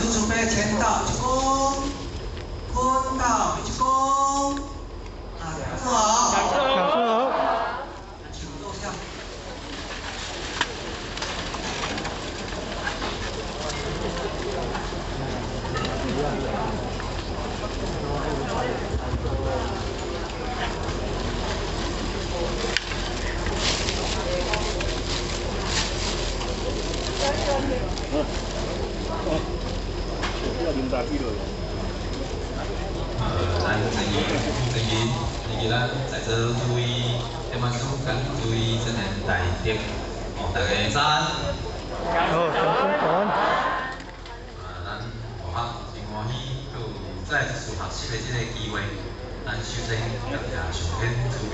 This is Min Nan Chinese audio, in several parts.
請準備簽到，鞠躬，坤道鞠躬，啊，掌聲好。掌聲好。請坐下。咱正義以及咱在座諸位點仔師佮諸位青年大德，哦，大家早安。好，掌聲早安。啊，咱大學真歡喜，閣有再一次學習的這个機會。咱首先感謝上天慈悲，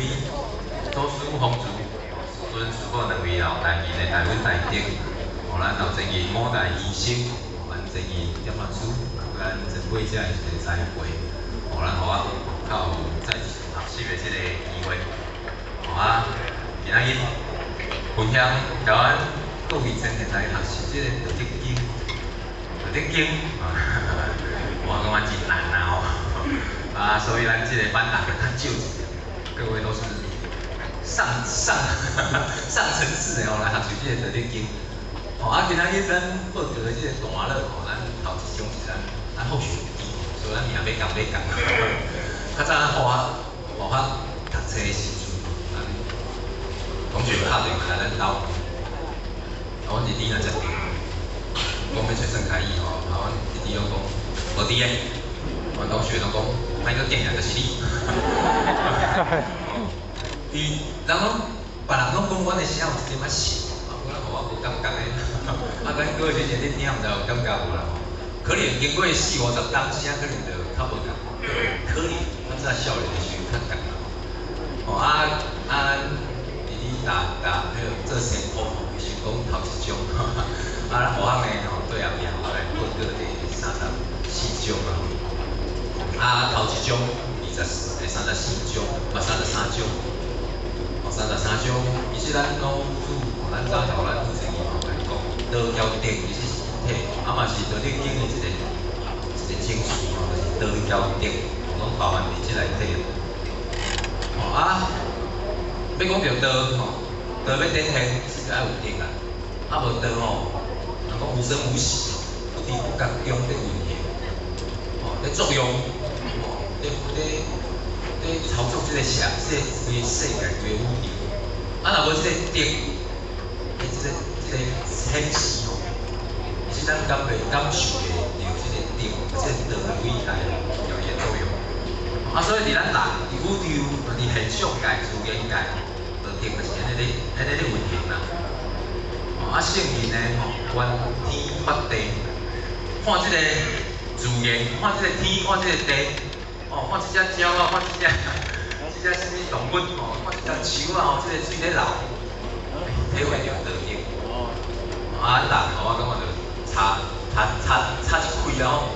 祖師風慈，師尊師母兩位老大義的大恩大德，予咱老正義五代醫生，咱正義點仔師，咱前輩者的一个栽培，予咱予我較有再一次學習的這个機會。啊，今仔日分享台灣各位青年來學習這个《道德經》，《道德經》我感覺真難啊吼，啊，所以咱這个班人較少一點，各位都是上上上層次的哦，來學習這个《道德經》。吼，啊，今仔日咱報告的這个段落吼，咱頭一章是咱復習記，所以咱名欲仝欲仝。較早咱予我讀冊的時陣，咱同學拍電話來咱兜，啊，阮弟弟若接著，講欲揣宋凱宇吼，啊，阮弟弟攏講無佇咧，阮同學攏講莫閣見啊，就是你。伊人攏別人攏講阮的聲有一點仔熟，啊，阮予我無感覺的，啊，咱各位之前咧聽，毋知有感覺無啦吼？可能經過四五十冬，聲可能就較無仝，可能較早少年的時陣較仝啦吼。啊啊，咱弟弟打打彼个做先鋒吼，伊先講頭一章，啊，咱學校呢吼對後壁吼來報告第34章啊。啊，頭一章二十第34章，啊，33章，哦，三十三章，其實咱老祖，咱早頭咱老前輩嘛來講，道交德其實是一體，啊嘛是《道德經》的一个精髓吼，就是道交德，攏包含佇這內底。吼啊，欲講著道吼，道欲展現，其實就愛有德啊，啊無道吼，人講無聲無息，不知不覺中咧運行，吼咧作用，吼咧咧咧操作這個社，這個規個世界，規個宇宙。啊，若無這個德，這個顯示吼，其實咱感受袂著這個德，這個道的偉大，有伊的作用。啊，所以佇咱人，佇宇宙，佇現象界、自然界，道德就是按呢咧，按呢咧運行啦。啊，聖人呢，吼，觀天發地，看這個自然，看這個天，看這個地，哦，看這隻鳥仔，看這隻啥物動物，吼，看這隻樹仔，吼，這個水咧流，體會著道德。啊，人吼，我感覺就差差差差一開啊吼。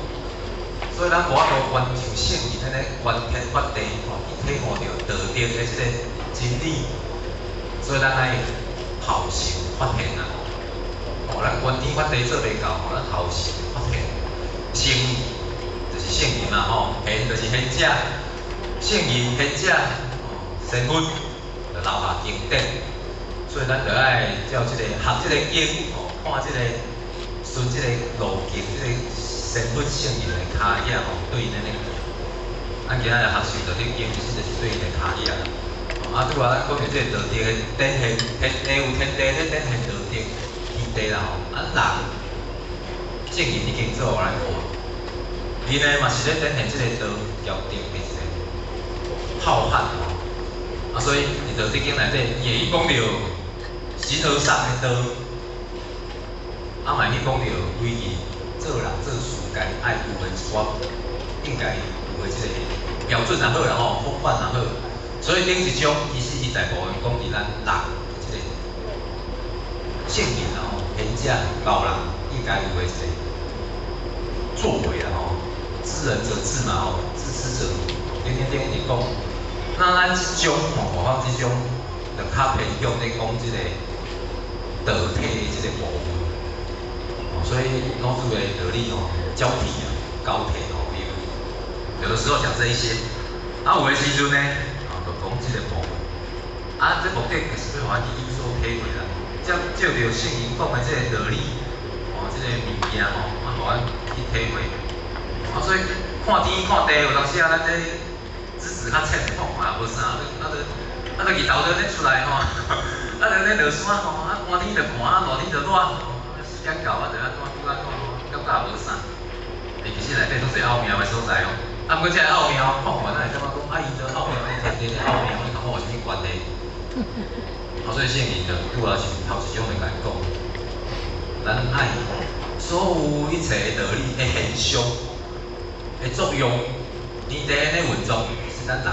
所以咱無法度完像聖人按呢觀天發地，吼，去體悟著道德的這個真理。所以咱愛後生發現啊。吼，咱觀天發地做袂到，吼，咱後生發現，聖就是聖人嘛，吼，賢就是賢者，聖人賢者，仙佛就留下經典，所以咱就愛照這個學這個經，吼，看這個順這個路徑，這個仙佛聖人的跤跡吼，對𪜶按呢行。咱今仔日學習道德經，其實就是對𪜶的跤跡。啊，拄仔咱講著這個道德的展現，天地有天地咧展現道德，天地啦吼。啊，人聖人已經做予咱看，伊呢嘛是咧展現這個道交德的一個浩瀚吼。啊，所以佇道德經內底，伊會去講著形而上的道，啊嘛會去講著規日做人做事該愛有的一寡應該有的這個標準也好啦吼，風範也好。所以頂一章其實伊大部分講佇咱人這個聖人啦吼，賢者高人應該有的一個作為啦吼，知人者智嘛吼，知之者明，等等等一直講。那咱這章吼，我講這章就較偏向咧講這個道體的這個部分，哦，所以老子的道理吼，交替啊，交替吼，有的時候講這一些，啊有的時陣呢，啊就講這個部分，啊這目的就是欲予咱去有所體會啦，藉藉著聖經講的這個道理，哦，這個物件吼，啊，予咱去體會。啊，所以看天看地，有當時啊，咱這知識較淺，看看也無啥，啊，就日頭就咧出來吼，啊，就咧落山吼，啊，寒天就寒，啊，熱天就熱，時間到啊，就按怎拄按怎吼，感覺也無啥。欸，其實內底攏是奧妙的所在哦。啊，毋過這个奧妙，看看咱會感覺講，啊，伊這奧妙，天地的奧妙，你共我有啥物關係？啊，所以聖經就拄仔是頭一種來共講，咱愛所有一切的道理的現象的作用，天地咧運作是咱人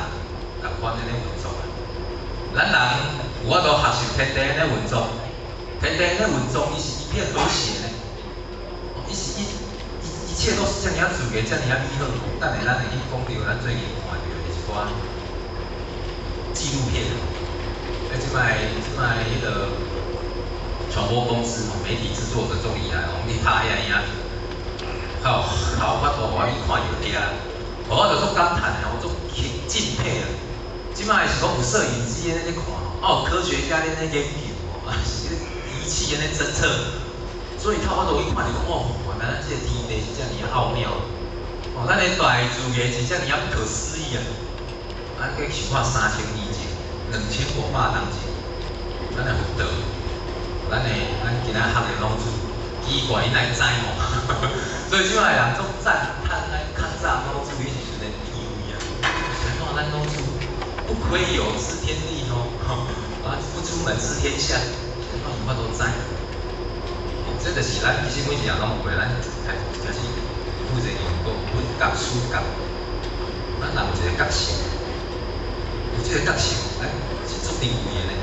仝款咧運作啊。咱人有法度學習天地咧運作，天地咧運作，伊是一片和諧呢，伊是一切都是遮爾仔自然，遮爾仔美好。等下咱會去講著咱最近看著的一寡紀錄片。啊，這擺彼个傳播公司吼，媒體製作者足厲害，攏去拍遐影，較有法度予我去看著遐，我就足感嘆的，我足敬佩啊！這擺是講有攝影機咧咧看，啊有科學家咧咧研究，啊是儀器咧偵測，所以較法度去看著講，哦，原來咱這個天地是遮爾仔奧妙，哦，咱的大自然是遮爾仔不可思議啊！咱計想看3000年前，2500年前，咱的佛陀，咱今仔學的老子，奇怪，伊哪會知吼？所以這擺人足讚嘆咱較早老子彼時陣的智慧啊！是按怎咱老子不窺牖知天地吼，啊不出門知天下，是按怎有法度知？這就是咱其實每一個人攏有的，咱開始負責用講本覺始覺，咱人有一個覺性，有這個覺性，咱是足珍貴的呢。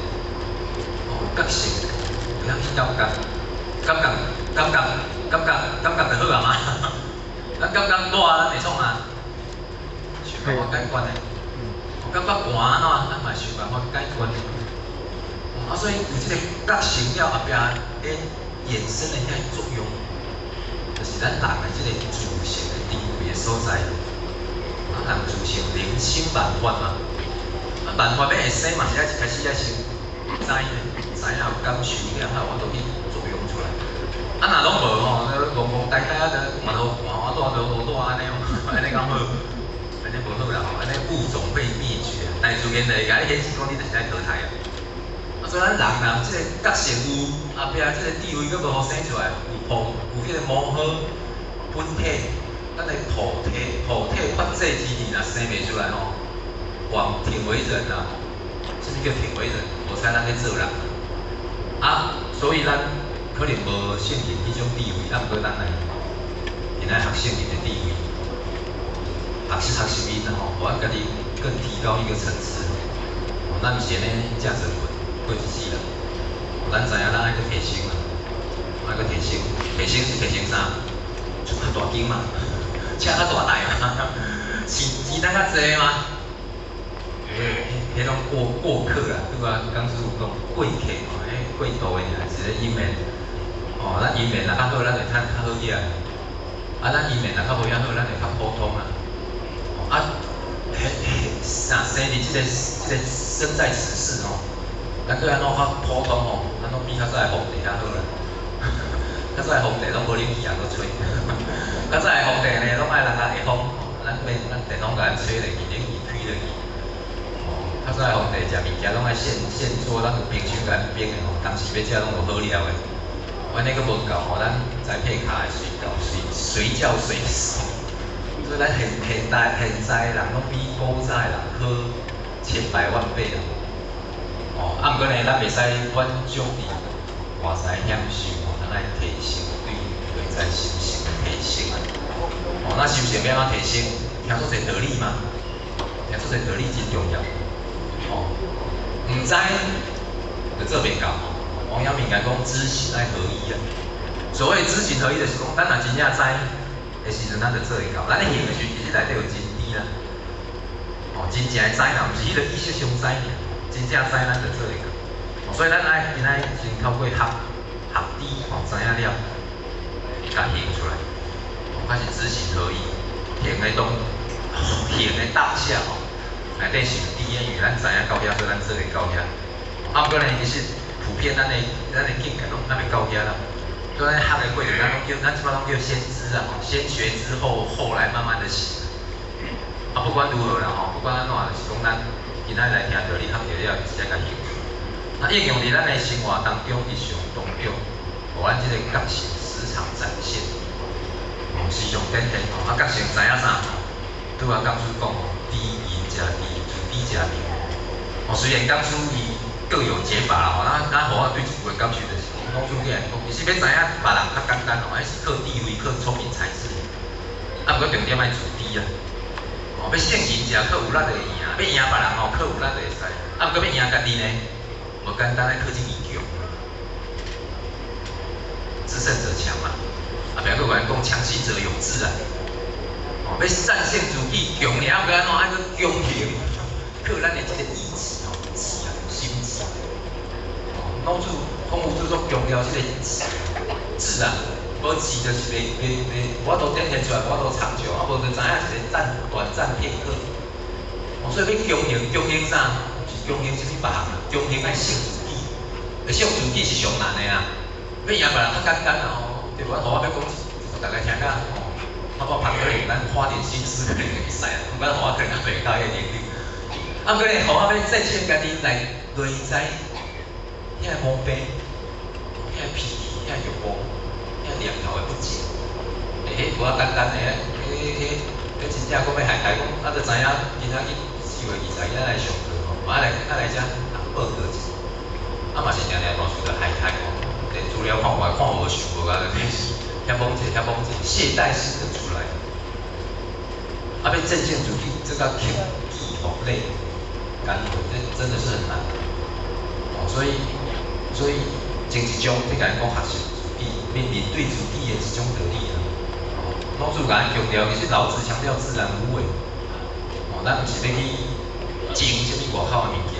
哦，覺性，會曉去感覺，感覺，感覺，感覺，感覺就好啊嘛。咱感覺熱，咱會創啥？想辦法解決的。感覺寒按怎，咱嘛想辦法解決的。啊，所以有這個覺性了後壁，衍生的遐作用，就是咱人的這個自性的珍貴的所在。啊，人自性靈生萬法嘛，啊，萬法欲會生嘛，是愛一開始愛先知呢，知影有感受了，才有法度去作用出來。啊，若攏無吼，戇戇呆呆啊，就嘛落寒，啊熱就落熱按呢，按呢敢好？按呢無好啦吼，按呢物種會滅絕。大自然就會共你顯示講，你就是愛淘汰啊。啊，所以咱人若這個覺性有，後壁這個智慧閣無予生出來，有破有彼個魔好本體，咱的土體法制之力若生袂出來吼，枉忝為人啊！啥物叫忝為人？無使咱去做人。啊，所以咱可能無聖人彼種智慧，啊，毋過咱來今仔學聖人的智慧，學習學習伊吼，予咱家己更提高一個層次。咱毋是按呢食做睏過一世人，咱知影咱愛閣提升啊，愛閣提升，提升是提升啥？出較大間嘛，車較大台嘛，錢錢趁較濟嘛。彼攏過客啦，對啊，講師有講過客吼，彼過渡的爾，一个姻緣。哦，咱姻緣若較好，咱會趁較好額。啊，咱姻緣若較無遐好，咱會較普通啊。啊，彼，啥生佇這個生在此世吼，咱閣按怎較普通吼，咱攏比較早的皇帝較好啦。較早的皇帝攏無冷氣也閣吹，較早的皇帝呢，攏愛人家下風，咱免咱電風共咱吹落去，冷氣開落去。哦，較早的皇帝食物件攏愛現做，咱有冰箱共咱冰的吼，當時欲食攏有好料的。按呢閣無夠吼，咱栽配卡會隨到隨隨叫隨送。所以咱現在的人攏比古早的人好千百萬倍啦。哦，啊，毋過呢，咱袂使滿足佇外在享受吼，咱愛提升對內在心性的提升啊。哦，那修行欲按怎提升？聽足濟道理嘛，聽足濟道理真重要。哦，毋知就做袂到。王陽明講知行愛合一啊。所謂知行合一，就是講，咱若真正知的時陣，咱就做會到。咱咧行的時陣，其實內底有真知啦。哦，真正的知啦，毋是彼个意識上知爾，真正知咱就做會到。所以咱愛今仔先透過學知吼，知影了，去共行出來，較是知行合一，行的當行的當下吼，內底是有知的，因為咱知影到遐，所以咱做會到遐。啊，毋過呢，其實普遍咱的境界攏還袂到遐啦。所以咱學的過程，咱攏叫咱這擺攏叫先知啊，先學之後，後來慢慢的行。啊，不管如何啦吼，不管按怎，就是講咱今仔來聽著你學著了，就是愛共行。那應用佇咱的生活當中、日常當中，予咱這個覺性時常展現，哦，時常展現吼。啊，覺性知影啥？拄仔講師講吼，知人者智，自知者明。哦，雖然講師伊各有解法啦吼，咱予我對一句感受就是，講師起來講，其實欲知影別人較簡單吼，彼是靠智慧、靠聰明才智。啊，毋過重點愛自知啊。哦，欲勝人者靠有力就會贏，欲贏別人吼靠有力就會使。啊，毋過欲贏家己呢？無簡單，愛靠自己強。自勝者強嘛。啊，別閣有人講強行者有志啊。哦，欲戰勝自己強爾，毋過按怎愛閣強行，靠咱的這個意志吼，志啊，心智。哦，老子孔夫子所強調這個志，志啊，無志就是袂無法度展現出來，無法度長久，啊，無就知影一個暫短暫片刻。哦，所以欲強行，強行啥？毋是強行啥物別項啊，強行愛勝自己，勝自己是上難的啊。欲贏別人較簡單啊吼，對無？予我欲講，逐家聽甲吼，我無拍可能咱花點心思可能會使啊，毋過予我可能猶袂到彼個能力。啊，毋過咧，予我欲戰勝家己內內在遐個毛病、遐個脾氣、遐個欲望、遐個念頭的不潔，欸，彼無遐簡單的，彼真正講欲害開講，啊，就知影今仔日4月20日來上課吼，嘛愛來愛來遮報告一下，啊嘛是定定大師就害開吼，連資料看過來看無想無啊，就開始遐懵者遐懵者，懈怠式的出來。啊，欲戰勝自己，這個克己苦累，艱苦，這真的是很難。哦，所以前一章你共伊講學習自己，面對自己的這種道理啊。哦，老子共咱強調，其實老子強調自然無為。哦，咱毋是欲去爭啥物外口的物件，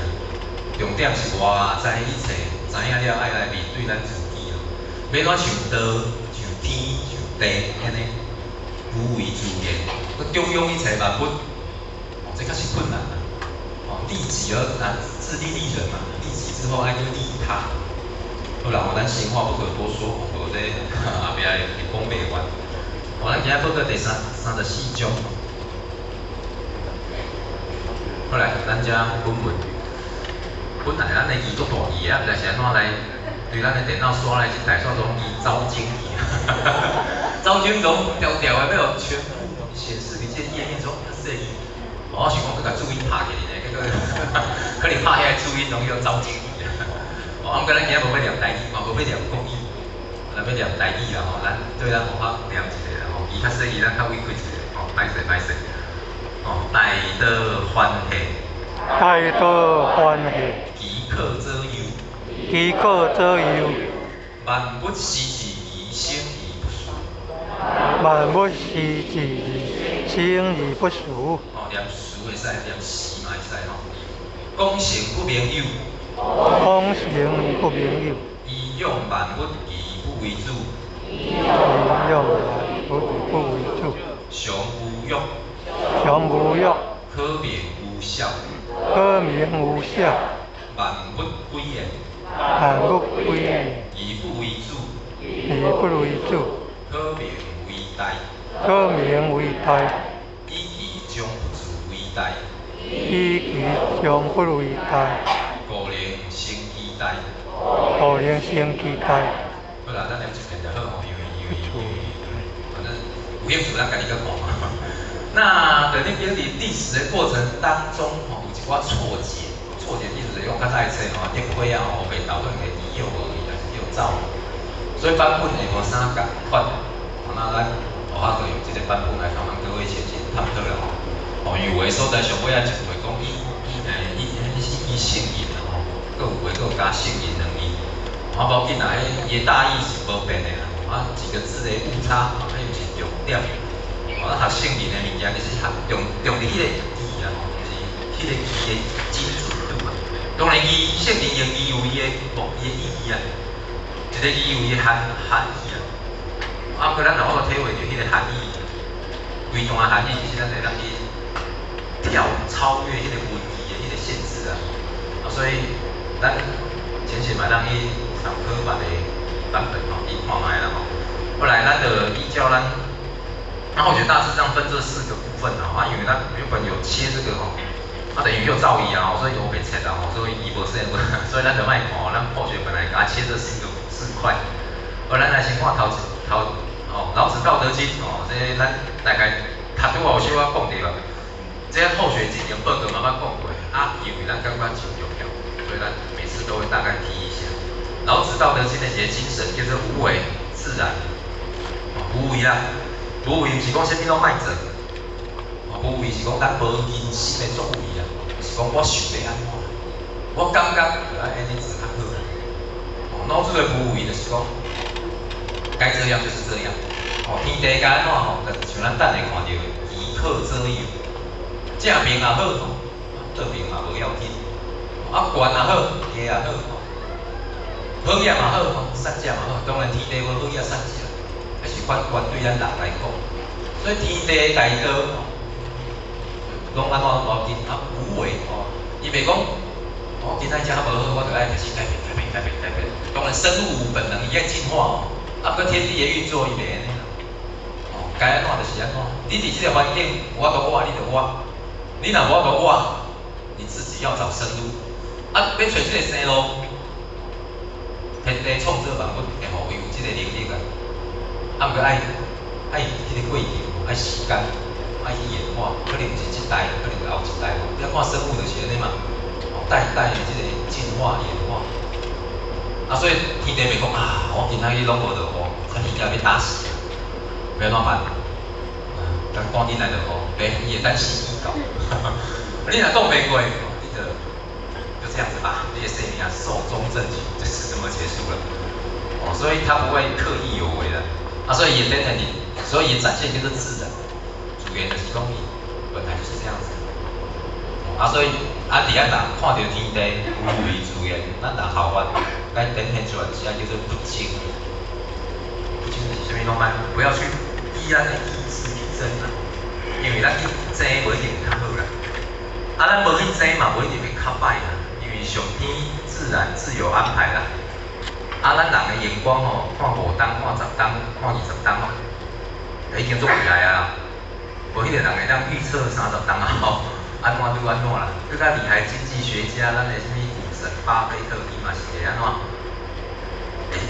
重點是外在一切，知影了愛來面對咱自己啊。欲按怎像道、像天、像地按呢，無為自然，閣中庸一切萬物，哦，這確實困難啊。哦，利己而啊，自利利人嘛，利己之後愛閣利他。好啦，咱閒話不可多說，無這後壁會講袂完。哦，咱今仔報告第34章。好來，咱遮本文。本來咱的字足大字的，啊，毋知是按怎來對咱的電腦刷來這台煞攏伊走精去，走精攏條條的欲予全部顯示佇這個頁面中較細字。我想講閣共注音拍起來呢，結果可能拍遐個注音攏叫走精去。哦，啊，毋過咱今仔無欲念台語，嘛無欲念國語，咱欲念台語啦吼，咱對咱無法念一下啦吼，字較細字，咱較委屈一下吼，歹勢歹勢。哦，大道歡喜，大道歡喜，其克左右，其克左右，萬物時自而生而不熟。萬物時自而生而不熟。哦，念熟會使，念時嘛會使吼。講成不明有，講成不明有，頤養萬物而不為主，頤養萬物不為主，常無欲，常無欲，可名無小，可名無小，萬物歸元，萬物歸元，而不為主，而不為主，可名為大，可名為大，以其將不自為大，以其將不為大，故能成其大。故能成其大。好啦，咱念一遍就好吼，因為反正有興趣咱家己閣看嘛。那佇咧經歷歷史的過程當中，吼，有一寡錯解，錯解意思就是講較早的冊吼，竹皮啊吼，烏白頭可能會字叫無去，還是叫走，所以版本會無啥仝款。那咱後下就用這個版本來同咱各位淺淺探討啦吼。哦，因為有的所在上尾仔一句講以以以以聖人啦吼，閣有話閣有加聖人兩字。啊，無要緊啦，彼伊的大意是無變的啦。啊，幾個字的誤差，彼毋是重點。哦，咱學聖人的物件，其實學重重佇彼個字啊，吼，毋是彼個字的精準度啊。當然，伊聖人用字有伊的目伊的意義啊，一個字有伊的含義啊。啊，毋過咱的含義，其實咱會當去跳超越彼個文字的彼個限制啊。啊，所以咱淺顯嘛，當去參考別个版本吼，去看覓啦吼。後來咱就依照咱，那我覺得大致上分這四個部分啊，因為咱原本有切這個吼，啊等於又造詣啊，所以我袂切啊，所以伊無說，所以咱就莫看，咱後學本來共切這四個四塊。後來咱來先看頭一頭哦，《老子道德經》哦，這個咱大概讀拄仔有小可講著啊。這個後學經驗報告嘛捌講過，啊，因為咱感覺真重要，所以咱每次都會大概提一下。《老子道德經》的一個精神叫做無為自然，無為啦，無為毋是講啥物攏莫做，無為是講咱無人心的作為啊，是講我想欲按怎，我感覺就愛按呢做較好啦。老子的無為就是講，該這樣就是這樣。哦，天地該按怎吼，就像咱等下看著的，其克左右，正爿也好，倒爿嘛無要緊，啊懸也好，低也好，好額嘛好，散隻嘛好，當然天地無好額散隻，還是反觀對咱人來講，所以天地大道，攏按怎無要緊，啊無為哦，伊袂講，哦今仔食無好，我就愛開始改變、改變、改變、改變。當然生物本能伊愛進化哦，啊毋過天地的運作伊袂按呢啦，哦該按怎就是按怎，你佇這個環境無法度活，你就活；你若無法度活，你自己要找生路。啊，欲揣這個生路，天地創造萬物，會予伊有這個能力啊。啊，毋過愛愛彼個過程，愛時間，愛去演化，可能毋是這代，可能是後一代。你看生物就是按呢嘛，哦，代代的這個進化演化。啊，所以天地袂講啊，我今仔日攏無落雨，天氣欲打死啊，欲按怎辦？咱趕緊來落雨，袂伊會等時機到。你若擋袂過，你就就這樣子吧，你的生命壽終正寢，就是這麼結束了。哦，所以他不會刻意有為的。啊，所以也變成你，所以也展現就是自然，主元就是講伊本來就是這樣子。啊，所以啊，佇咱人看著天地無為自然，咱人效法來展現出來，就是叫做不爭。不爭是啥物攏莫，不要去依咱的意志去爭啊，因為咱去爭無一定會較好啦。啊，咱無去爭嘛，無一定會較歹啦，因為上天自然自有安排啦。啊，咱人的眼光吼，看5冬、看10冬、看20冬吼，已經足厲害啊！無彼個人會當預測30冬後按怎就按怎啦。閣較厲害經濟學家，咱的啥物股神巴菲特，伊嘛是會按怎？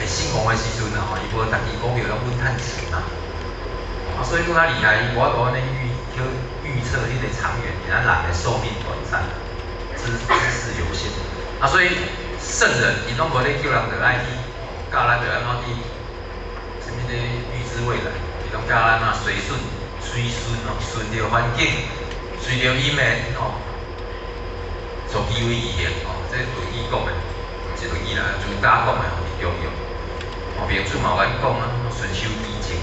會死亡的時陣啊吼，伊無逐支股票攏穩趁錢嘛。啊，所以閣較厲害，伊無法度按呢預測彼個長遠，咱人的壽命短暫，知識有限。啊，所以聖人伊攏無咧叫人著愛去教咱著按怎去，啥物咧預知未來，伊攏教咱啊隨順隨順哦，順著環境，隨著因緣哦，坐機為而行哦。這論語講的，毋是論語啦，儒家講的吼，佇中庸。哦，孟子嘛有按講啊，順修己正，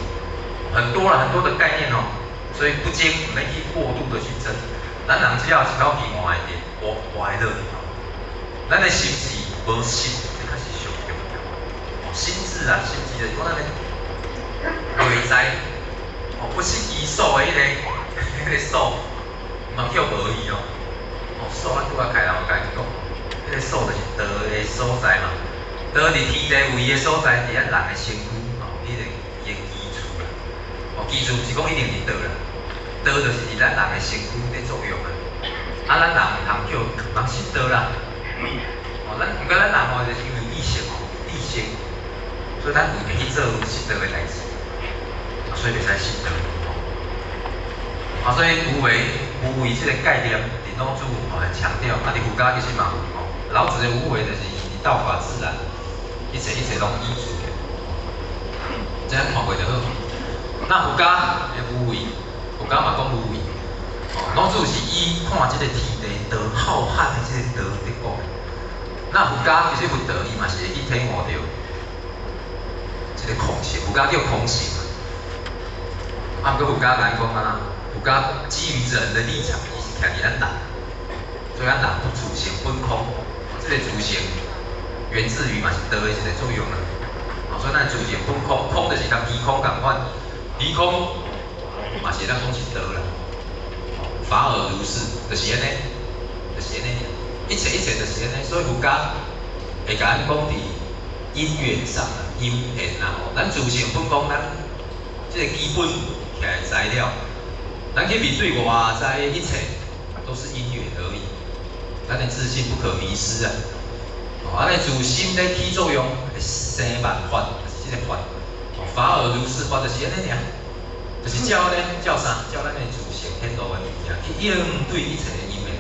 很多啦，很多的概念哦。所以不爭，毋免去過度的去爭。咱人只要一口氣換會著，活活會落去吼。咱的心智無失，這才是上重要。哦，心智啊，心智就是講咱的內在，哦，不失其所的彼個所，毋通叫無去哦。哦，所咱拄仔開頭有共𪜶講，彼個所就是道的所在嘛。道佇天地位的所在，佇咱人的身軀，哦，彼個伊的基礎啦。哦，基礎毋是講一定佇道啦，道就是佇咱人的身軀咧作用啊。啊，咱人毋通叫毋通失道啦。哦，咱毋過咱人吼，就是因為意識吼，意識，所以咱會去做失道的代誌，啊，所以袂使失道。啊，所以無為無為這個概念，佇老子吼很強調，啊，佇佛家其實嘛有吼。老子的無為就是道法自然，一切一切攏依自然，這樣看過就好。那佛家的無為，佛家嘛講無為。哦，老子是以看這個天地道浩瀚的這個道佇講的。那佛家其實佛道伊嘛是會去體悟著這個空性，佛家叫空性嘛。啊，毋過佛家共咱講啊，佛家基於人的立場，伊是徛佇咱人，所以咱人自性本空，這個自性源自於嘛是道的一個作用啦。哦，所以咱自性本空，空就是共虛空仝款，虛空嘛是會當講是道啦。法爾如是，就是按呢，就是按呢，一切一切就是按呢。所以佛家會共咱講佇因緣上啊，因緣啊，吼，咱自性本講咱這个基本起來材料，咱去面對外在的一切，都是因緣而已。咱的自性不可迷失啊！哦，按呢自心咧起作用，會生萬法，就是這个法。哦，法爾如是法，就是按呢爾，就是照呢，照啥？照咱的自性顯露的物件去應對一切的因緣。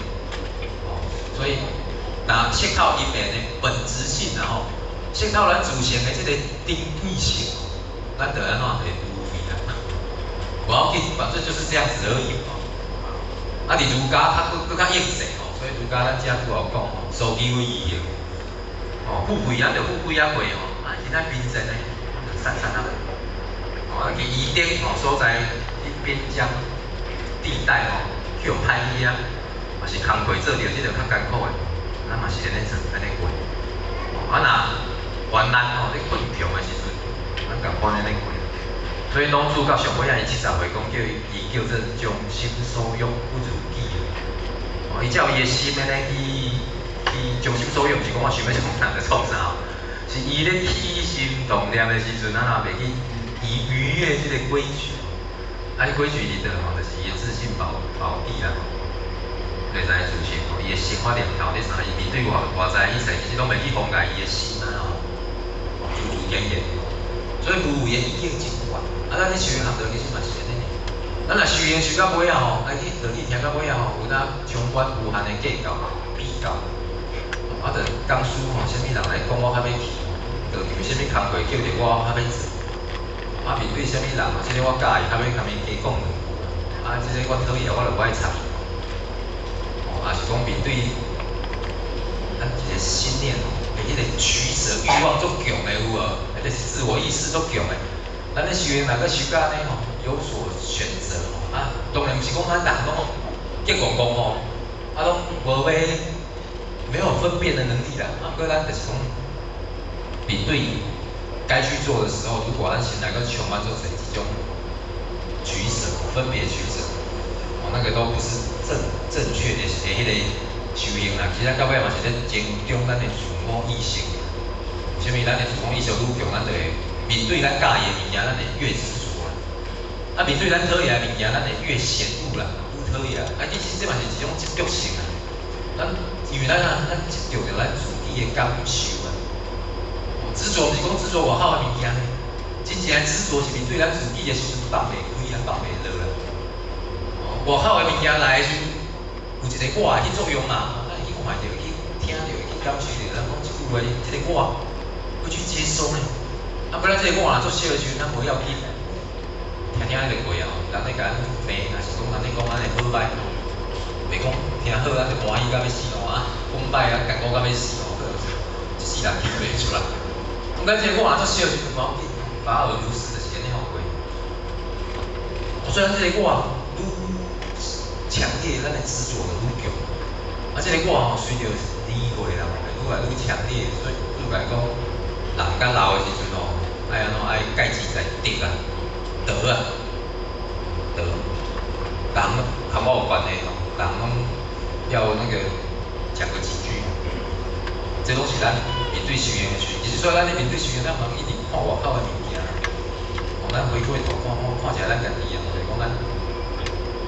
哦，所以若識透因緣的本質性啊吼，識透咱自性的這个珍貴性，咱就按怎會無為啊。無要緊，反正就是這樣子而已哦。啊，佇儒家較閣閣較應勢吼，所以儒家咱遮拄有講吼，所以為義行。哦，富貴咱就富貴仔過吼，啊，今仔貧賤呢，散散啊。哦，啊去伊甸吼所在，佇邊疆地帶吼，去予歹去啊，嘛是工課做著這个較艱苦的，咱嘛是按呢做，按呢過。哦，啊若患難吼，咧困窮的時陣，咱共款按呢過。所以老子到上尾仔，伊70歲講叫伊，伊叫做將心所欲不如己。哦，伊照伊的心按呢去去將心所欲，毋是講我想欲創啥就創啥，是伊咧起心動念的時陣，咱也袂去伊逾越這个規矩。啊，這規矩佇佗吼，就是伊的自性寶寶地啦，內在自性吼，伊的生發念頭，咧啥？伊面對外外在一切，其實攏袂去妨礙伊的心啊吼，自自然然。所以無為的意境真懸。啊，咱咧修行學道其實嘛是按呢爾。咱若修行修到尾仔吼，來去落去聽到尾仔吼，有當充滿無限的計較、比較。啊，就講師吼，啥物人來講我較欲去，道場啥物工課叫著我較欲做。啊，面對啥物人，這个我佮意，較欲共伊加講兩句。啊，這个我討厭，我就無愛插伊。哦，也是講面對咱一个心念吼，的彼个取捨欲望足強的有無？或者是自我意識足強的。咱咧修行若閣修到按呢吼，有所選擇吼，啊，當然毋是講咱人攏激戇戇吼，啊，攏無欲沒有分辨的能力啦。啊，毋過咱就是講面對該去做的時候，如果咱心內閣充滿足濟這種取捨、分別取捨，哦，那個都不是正確的的彼个修行啦。其實咱到尾嘛是咧增長咱的自我意識。啥物？咱的自我意識愈強，咱就會面對咱佮意的物件，咱會越執著啦。啊，面對咱討厭的物件，咱會越嫌惡啦，愈討厭。啊，其實這嘛是一種執著性啊。咱因為咱啊，咱執著著咱自己的感受啊。執著毋是講執著外口的物件呢，真正的執著是面對咱自己的時陣放袂開啊，放袂落啦。哦，外口的物件來的時陣，有一个我會起作用嘛，咱會去看著，去聽著，去感受著，咱講這句話，這个我會去接收呢。啊，不然這个我若做小的時陣，咱無要緊，聽聽就過啊。人咧共咱罵，抑是講人咧講咱的好歹，袂講聽好，咱就歡喜甲欲死吼啊，講歹啊，艱苦甲欲死吼，一世人聽袂出來。講咱這个我若做小的時陣，無要緊，法爾如是就是按呢予過。所以咱這个我愈強烈，咱的執著就愈強。啊，這个我吼隨著年歲啦，會愈來愈強烈，所以愈來講，人較老的時陣吼，愛按怎愛蓋志在德啊，德啊，德，人佮我有關係吼，人攏要那個講個幾句，這攏是咱面對修行的時陣。其實所以咱咧面對修行，咱毋通一直看外口的物件，哦，咱回過頭看看一下咱家己啊，就是講咱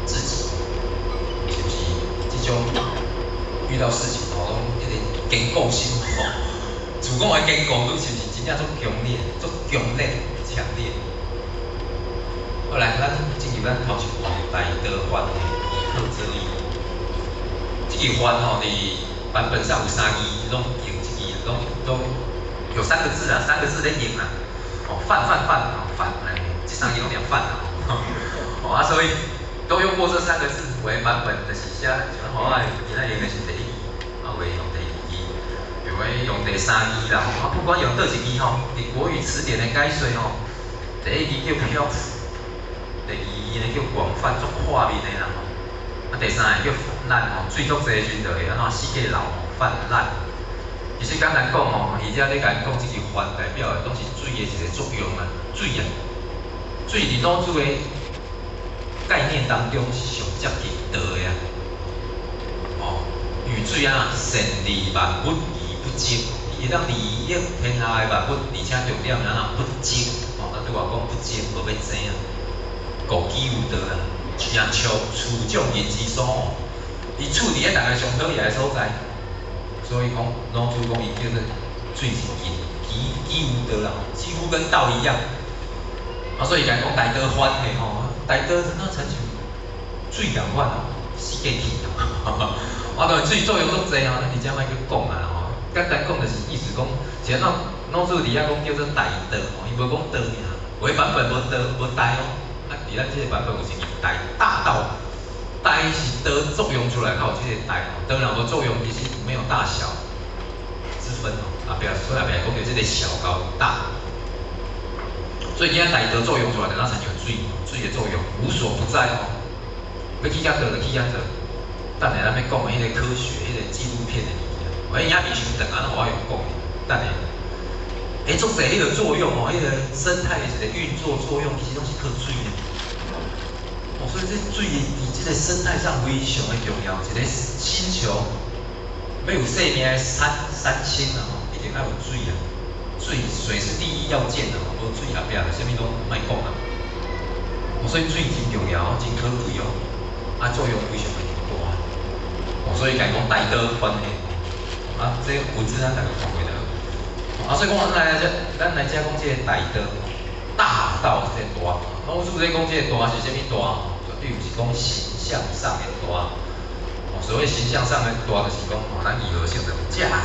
自己是毋是這種遇到事情吼，攏彼个堅固心吼，自我的堅固度是毋是真正足強烈、足強烈、強烈？好來，咱進入咱頭一段大德梵的課這裡。這个梵吼，佇版本上有三字攏用這个，攏攏有三個字啊，三個字咧用啊。哦，梵梵梵，哦梵，哎，這三字攏念梵啊。哦啊，所以都用過這三個字為版本，就是寫，像我今仔用的是第一字，啊有的用第二字，有的用第三字啦。啊，不管用佗一字吼，佇國語詞典的解說吼，第一字叫漂浮，第二字呢叫廣泛，足闊面的啦吼。啊，第三个叫泛濫吼，水足濟的時陣就會按怎四界流吼泛濫。其實簡單講吼，伊遮咧共咱講這个泛代表的攏是水的一個作用啊，水啊，水佇老子的概念當中是上接近道的啊。哦，因為水啊，善利萬物而不爭，伊會當利益天下的萬物，而且重點是按怎不爭。哦，咱拄仔講不爭，無欲爭啊。故幾有道啊，像處眾人之所哦，伊處佇咧逐个上討厭的所在，所以講老子講伊叫做水是幾幾有道啦，幾乎跟道一樣。啊，所以共講大道歡的吼，大道怎啊親像水仝款哦，四界去哦。我當然水作用足濟吼，咱佇遮莫閣講啊吼。簡單講就是意思講，是按怎老子佇遐講叫做大道吼，伊無講道爾，有的版本無道無大哦。啊，佇咱這個版本有一個大大道，大是道作用出來才有這個大吼，道若無作用，其實沒有大小之分哦。後壁所以後壁講著這個小佮大，所以今仔大道作用出來，就若親像水，水的作用無所不在哦。欲去遐佗就去遐佗。等下咱欲講的彼个科學、彼个紀錄片的物件，我影片傷長啊，攏無愛用講的。等下，欸，足濟彼个作用哦，彼个生態的一个運作作用，其實攏是靠水的。哦，所以這水佇這個生態上非常的重要。一個星球欲有生命的三星啊，吼，一定愛有水啊。水水是第一要件啊，無水後壁就啥物攏莫講啊。哦，所以水真重要，真可貴哦。啊，作用非常的大。哦，所以共講大道關係。啊，這文字咱逐个看過就好。啊，所以講咱來遮，咱來遮講這個大道，大道這個大。老子咧講這個大是啥物大？絕對毋是講形象上的大。哦，所謂形象上的大，就是講哦，咱義和聖就遮大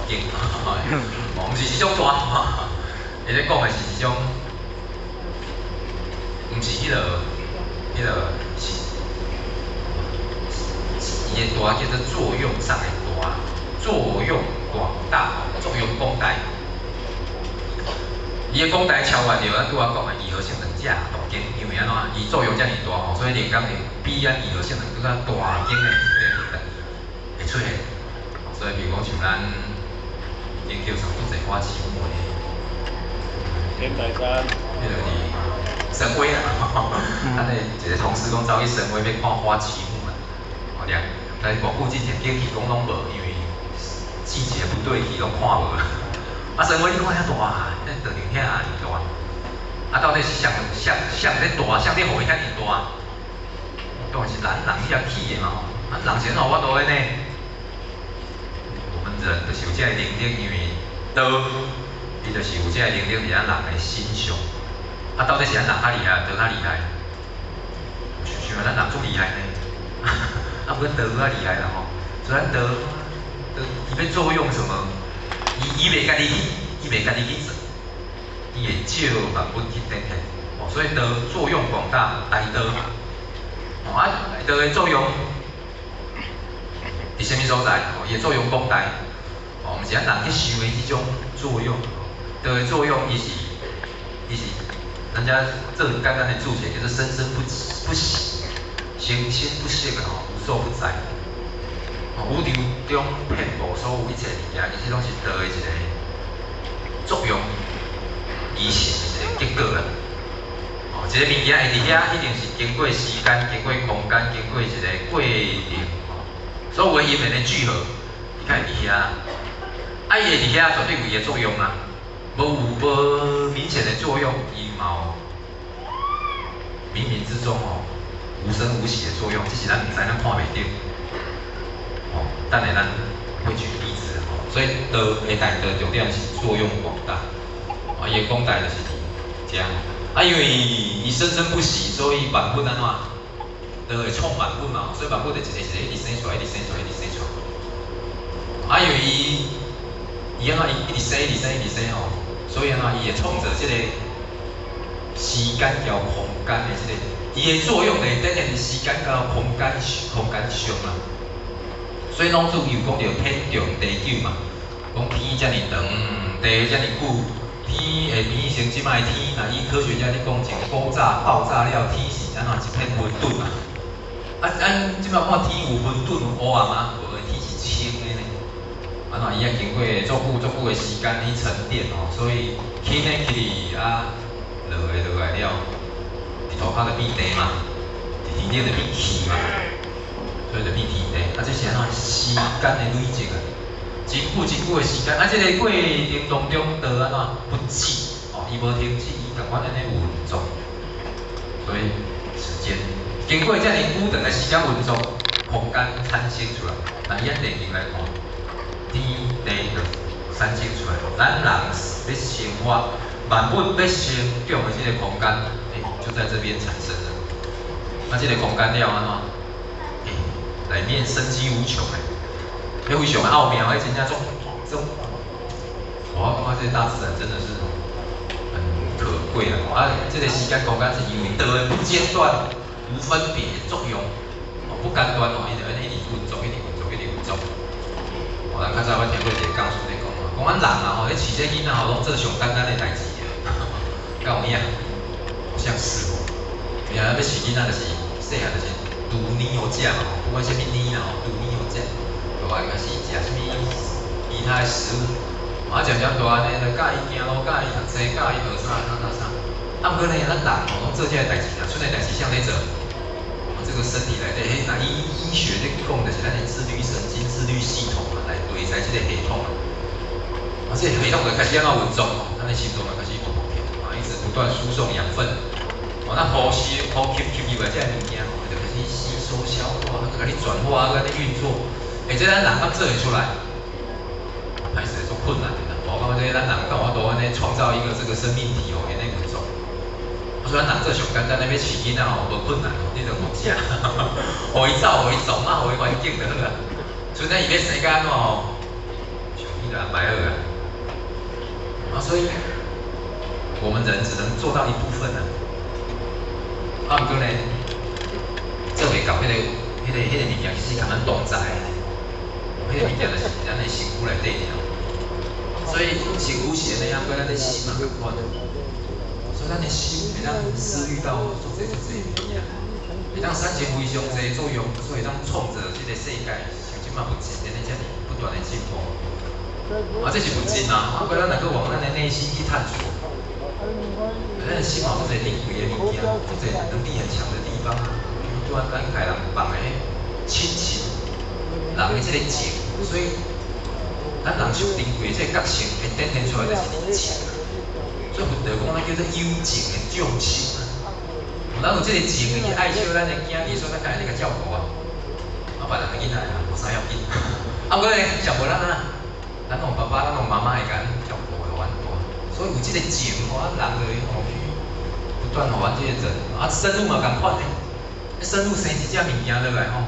間，哦，毋是這種大。伊咧講的是一種，毋是彼個是，伊的大叫做作用上的大，作用廣大，作用廣大。伊的廣大超越著咱拄仔講的義和聖人遮大間，因為按怎？伊作用遮爾大吼，所以靈感會比咱義和聖人閣較大間的會出現。所以比如講像咱研究上足濟花旗木的，天台山，彼个佇神威啊，咱的一個同事講走去神威欲看花旗木啊，哦，兩，但是偌久之前叫去講攏無，因為季節不對去攏看無。啊，神威你看遐大，彼道場遐爾大，啊，到底是啥啥啥咧大，啥咧予伊遐爾大？當然是咱人遐起的嘛吼，啊，人是按怎有法度的呢？我們人就是有這個能力，因為道，伊就是有這個能力佇咱人的身上。啊，到底是咱人較厲害，道較厲害？想想咱人足厲害呢，啊，毋過道較厲害啦吼。所以咱道，道伊欲作用什麼？伊袂家己去，伊袂家己去做，伊會借萬物去展現。哦，所以道作用廣大，大道。哦啊，道的作用佇啥物所在？哦，伊的作用廣大。哦，毋是咱人去想的彼種作用。道的作用，伊是，人家這簡單的注解就是生生不不息，生生不息啊，無所不在。哦，宇宙中遍布所有一切物件，其實攏是道的一個作用而成的一個結果啦。哦，一個物件會佇遐，一定是經過時間、經過空間、經過一個過程，所有的因緣的聚合，伊才會佇遐。啊，伊會佇遐，絕對有伊的作用啊。無有無明顯的作用，伊嘛有冥冥之中哦，無聲無息的作用，只是咱毋知，咱看袂著。哦，等下咱會舉例子吼，所以道的大道重點是作用廣大，啊，伊的廣大就是佇遮。啊，因為伊生生不息，所以萬物按怎，道會創萬物嘛，所以萬物就一個一個一直生出來，一直生出來，一直生出來。啊，因為伊伊按怎，伊一直生，一直生，一直生吼，所以按怎，伊會創造這個時間佮空間的這個，伊的作用會展現佇時間佮空間上啦。所以老子有講著天長地久嘛，講天遮爾長，地遮爾久，天會變成這擺的天，若以科學家咧講，一個古早爆炸了，天是按怎一片混沌嘛。啊，咱這擺看天有混沌有烏暗嗎？無，天是清的呢。按怎伊愛經過足久足久的時間去沉澱吼，所以起呢起去啊，落的落來了，佇塗跤就變地嘛，佇天頂就變氣嘛，所以就變天地。啊，這是按怎時間的累積啊？真久真久的時間，啊，這个過程當中，道按怎不止哦，伊無停止，伊仝款按呢運作，所以時間經過遮爾久長的時間運作，空間產生出來。那以咱地球來看，天地就產生出來。咱人欲生活，萬物欲生長的這个空間，欸，就在這邊產生了。啊，這个空間了按怎？欸，內面生機無窮的。彼非常奧妙，彼真正足足，我感覺這個大自然真的是很可貴啊！啊，這个時間空間是因為道的不間斷、無分別的作用，哦，不間斷哦，伊就按呢一直運作、一直運作、一直運作。哦，咱較早我聽過一个講師咧講啊，講阮人啊吼，咧飼這囡仔吼，攏做上簡單的代誌啊，敢有影？好像是哦。伊啊，欲飼囡仔就是細漢就是攄奶予食嘛，不管啥物奶啦吼，攄奶予食。大漢開始食啥物其他的食物，啊，漸漸大漢呢，就教伊行路，教伊讀冊，教伊學啥啥啥啥。啊，毋過呢，咱人吼攏做這个代誌，若出來代誌啥咧做？我這個身體內底，彼若醫醫學咧講，就是咱的自律神經、自律系統啊，來對在這个系統啊。啊，這个系統就開始按怎運作，咱的心臟就開始砰砰跳，啊，一直不斷輸送養分。哦，咱呼吸、呼吸吸入來這个物件，就開始吸收、消化，閣共你轉化，閣共你運作。欸，這咱人敢做會出來？歹勢足困難的啦。我感覺這咱人敢有法度按呢創造一個這個生命體哦，按呢運作。所以咱人做上簡單的，欲飼囡仔吼，無困難哦，你就予食，予伊走，予伊創啊，予伊環境就好啊。賰咱伊欲生甲按怎吼，上天就安排好啊。啊，所以我們人只能做到一部分啊。啊，毋過呢，做袂到彼个物件，其實共咱同在的。彼个物件就是咱的身軀內底爾，所以身軀是按呢，啊，毋過咱的心嘛仝款。所以咱的心會當思慮到足濟足濟物件，會當產生非常濟作用，所以會當創造這个世界，像這擺物質按呢遮爾不斷的進步。啊，這是物質嘛，啊，毋過咱若閣往咱的內心去探索，咱的心嘛有足濟珍貴的物件，足濟能力很強的地方，比如咱共人放的親情，人的這个情，所以咱人上珍貴的這个覺性會展現出來就是佇情。所以佛陀講咱叫做有情的眾生啊。咱有這个情去愛惜咱的囝兒，所以咱較會按呢共照顧啊。啊，別人的囡仔啊，無啥要緊。啊，毋過呢，上無咱啊，咱有爸爸，咱有媽媽會共咱照顧予阮大。所以有這个情，予咱人就會吼去不斷予阮這個人啊，生物嘛仝款的，生物生一隻物件落來吼，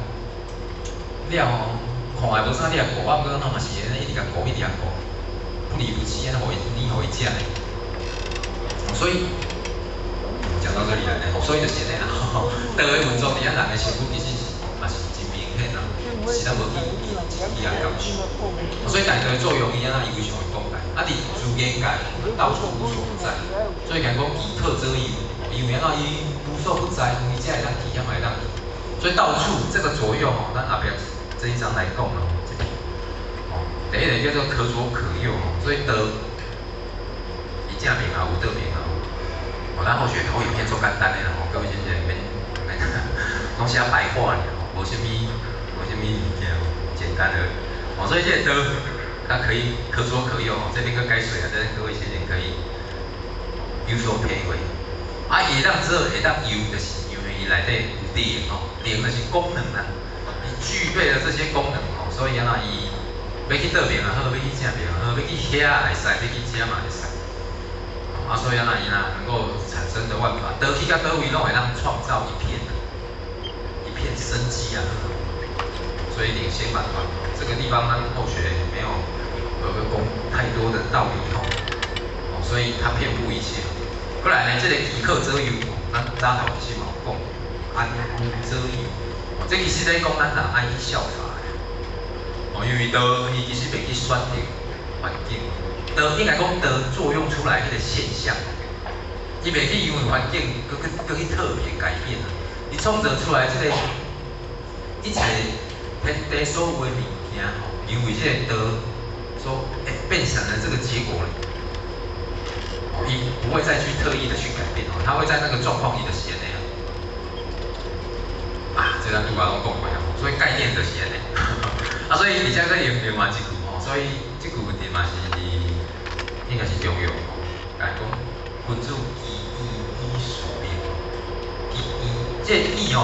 了吼看會無啥你也顧，啊，毋過咱嘛是按呢一直共顧，一直共顧，不離不棄，按呢予伊奶予伊食呢。所以講到這裡來呢，所以就是按呢啦，道的運作佇咱人的身軀其實嘛是真明顯啦，是咱無去去去感受。所以大道的作用伊按怎伊非常的廣大，啊，佇自然界到處無所不在，所以講講其可左右，因為按怎伊無所不在，伊遮會當去，遐嘛會當去，所以到處這個左右吼，咱後壁這一章來講啦，這個哦，第一個叫做可左可右，所以道伊正面也有，倒面也有。哦，咱後學投影片足簡單的啦吼，各位先生免免，攏寫白話爾，無啥物物件，簡單的。哦，所以這個道它可以可左可右，這邊閣解說啊，這各位先生可以有所體會。啊，會當左，會當右，就是因為伊內底有靈吼，靈就是功能啦。伊具備了這些功能吼，所以按怎伊欲去倒邊也好，欲去正邊也好，欲去遐也會使，欲去遮嘛會使。啊，所以按怎伊若能夠產生的萬法，倒去佮佗位攏會當創造一片生機啊。所以領先萬法，這個地方咱後學沒有有個講太多的道理吼，哦，所以它遍布一切。過來呢，這個其可左右，咱早頭其實嘛有講，安居左右，哦，這其實咧講咱人愛去效法的，哦，因為道伊其實袂去選擇環境，道應該講道作用出來彼個現象，伊袂去因為環境閣去閣去特別改變啊，伊創造出來這個一切天地所有的物件吼，因為這個道所變成了這個結果咧，哦，伊不會再去特意的去改變哦，他會在那個狀況裡的寫那樣。這咱拄仔攏講過啊，所以概念就是按呢。啊，所以而且閣用另外一句吼，所以這句問題嘛是佇應該是中庸吼，共伊講君子己意以事命，己意，這個意吼，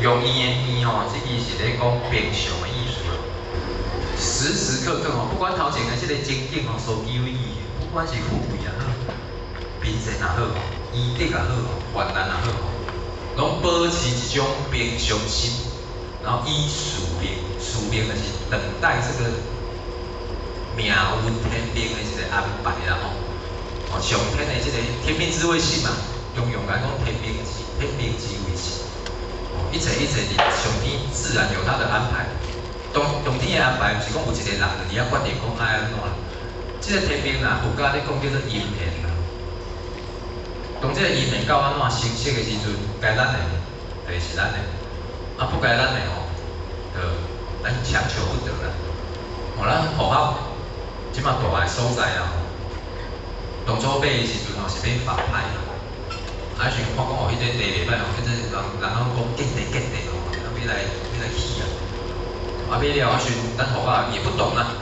用意的意吼，這個是咧講平常的意思啦。時時刻刻吼，不管頭前的這個情景吼，所求意，不管是富貴也好，貧賤也好，醫德也好，患難也好，攏保持一種平常心，然後以事命，事命就是等待這個命運天命的一個安排啦吼。哦，上天的這個天命之謂性嘛，中庸來講天命之謂性。哦，一切一切佇上天自然有他的安排。當上天的安排，毋是講有一個人就佇遐決定講愛按怎。這個天命啦，佛家咧講叫做因緣啦。當這個因緣到按怎成熟的時陣，該咱的就是咱的，啊不該咱的吼，就咱強求不得啦。哦，咱戶口這馬蹛的所在啊，當初買的時陣吼是買法拍，啊，彼時看講哦，彼個地袂䆀哦，叫做人人攏講建地建地吼，欲來起啊。啊買了啊時咱戶口也不懂啊，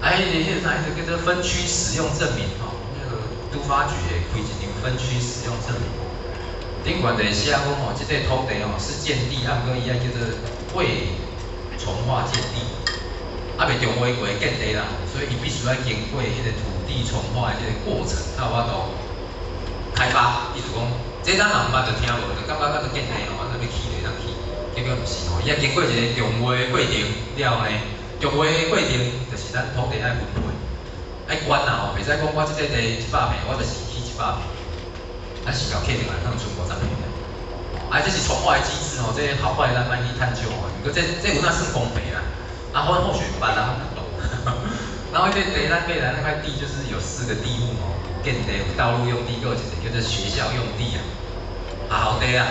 啊，彼個啥彼個叫做分區使用證明吼，那個都發局會開一張分區使用證明，頂懸就寫講吼，這塊土地吼是建地，啊毋過伊愛叫做未重劃建地，啊未重劃過建地啦，所以伊必須愛經過彼個土地重劃的這個過程，才有法度開發。意思講，這咱若毋捌就聽無，就感覺咱就建地吼，啊欲起就會當起，結果毋是吼，伊愛經過一個重劃的過程了呢，重劃的過程就是咱土地愛分配，愛管啦吼，袂使講我這塊地100坪，我就是起100坪，咱是共客轉來可能賰50坪。啊，這是重劃的機制吼，這好壞咱莫去探究吼。毋過這有哪算公平啊？啊，反正或許別人毋懂。然後彼塊地，咱買來那塊地就是有四個地目吼，有建地、有道路用地，閣有一個叫做學校用地啊。學校地啊，